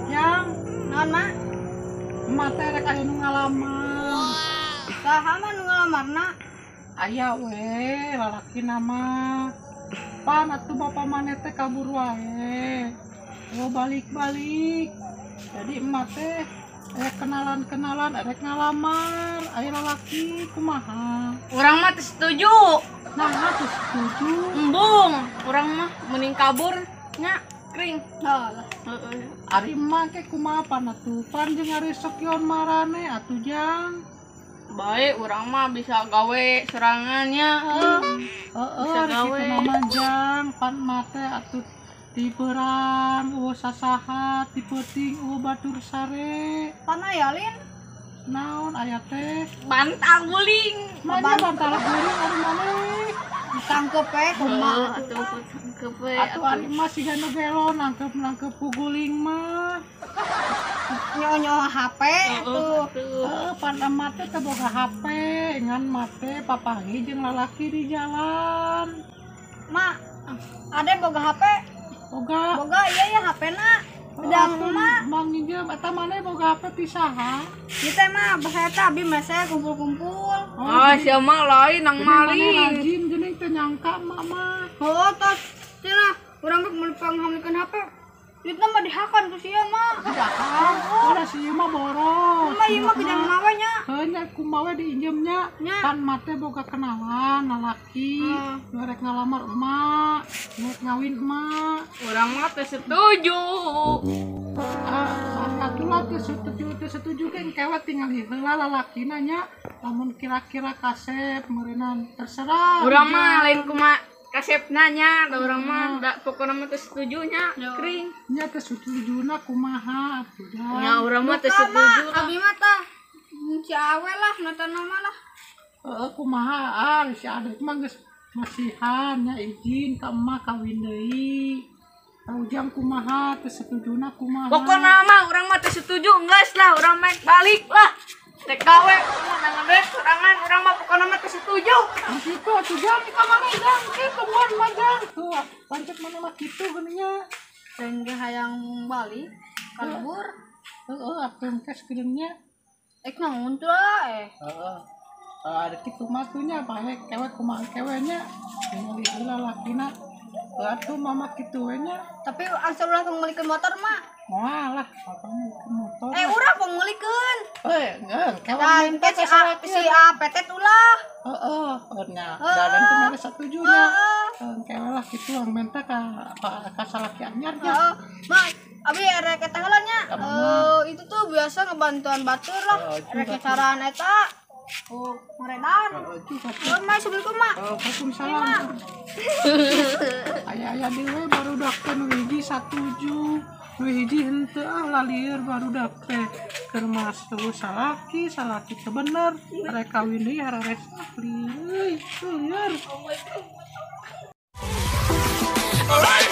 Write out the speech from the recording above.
Yang Naon, Mak? Emak teh rek aya nu ngalamar. Saha mah nu ngalamarna? Aya we lalaki nama. Pan atuh bapak maneh teh kabur wae. Oh balik-balik. Jadi emak teh kenalan-kenalan erek ngalamar aya lalaki kumaha. Urang mah teu setuju. Nah, teu setuju. Embung, urang mah mending kabur nya kring. Alah. Heeh. Ari emak ke kumaha pan atuh pan jeung ari sokion marane atuh jang. Baik, urang mah bisa gawe sorangannya. Heeh. Heeh, Bisa ari gawe. kitu mah jang pan emak teh atuh ti beurang eueuh sasaha ti peuting eueuh batur sare. Pan aya lin? Naon aya teh? Bantal guling. Manya bantal guling ari maneh. Ditangkep we kumaha Heeh, atuh tangkep we. Atuh ari mah siga nu gelo nangkep-nangkep ku guling mah. Nyo-nyo HP atuh. Heeh, pan emak teh teu boga HP, ngan emak teh papanggih jeung lalaki di jalan. Mak, ade boga HP? Boga. Boga iya ya HP-na. Udah mak. Mang nginjem eta maneh boga HP ti saha? Ieu teh mah bahasa eta abi mah saya kumpul-kumpul. Ah, sia mah lain nang Jadi maneh maling. rajin geuning teu nyangka emak mah. Oh, tos cenah urang rek meuli panghamilkeun HP. Duitna mah dihakan ku sia mah. Dihakan. Udah si ieu mah boros. Mah ieu mah bidang mawe nya. Heuh nya kumaha we diinjemnya. Nya. Pan emak teh boga kenalan lalaki. Nu rek ngalamar emak, nu rek ngawin emak. Urang mah teu setuju. Ah, atulah teu setuju teu setuju ge engke we tingali heula lalakina nya. Lamun kira-kira kasep meureunnan terserah. Urang mah lain kumaha kasepna nya, da urang mah da pokona mah teu setuju nya, kring. Nya teu setujuna kumaha atuh dah. Nya urang mah teu Mah, setuju. abi mah tah si awe lah nonton mah lah. Heeh, kumaha ah si adek mah geus masihan nya izin ka emak kawin deui. Ujang kumaha teu setujuna kumaha. Pokona mah urang mah teu setuju, geus lah urang mah balik lah. TKW menang duit sorangan urang mah pokona mah teu setuju. Kitu atuh jang ka mana jang kitu buan mah jang. Tuh pancet mana mah kitu geuning. Pengen ge hayang balik ka lembur. Heeh, atuh engke geuning. Ek naon tuh lah eh. Heeh. Ada kitu mah tuh nya bae kewe kumaha kewe nya. Ningali heula lakina. Atuh mama kitu we nya. Tapi asal ulah pangmeulikeun motor mah. Moal lah, pangmeulikeun motor. Eh urang pangmeulikeun. Eh, kewe Nah, minta engke si ka A, salaki. si APT ulah. Heeh, nya. Da dan teu mere satuju nya. Engke we lah kitu ang minta ka salaki anyar nya. Heeh. Mak, abi erek eta heula nya. Eh, itu tuh biasa ngebantuan batur lah. Erek caraan eta. Oh, ngoredan. Heeh, juga. Nuhun mak, Assalamualaikum mak. Waalaikumsalam. Aya-aya deui barudak teh nu hiji satuju, nu hiji henteu ah lalieur barudak teh keur masuk salaki, salaki teu bener, rek kawin deui hararesa lieur, lieur. Alright.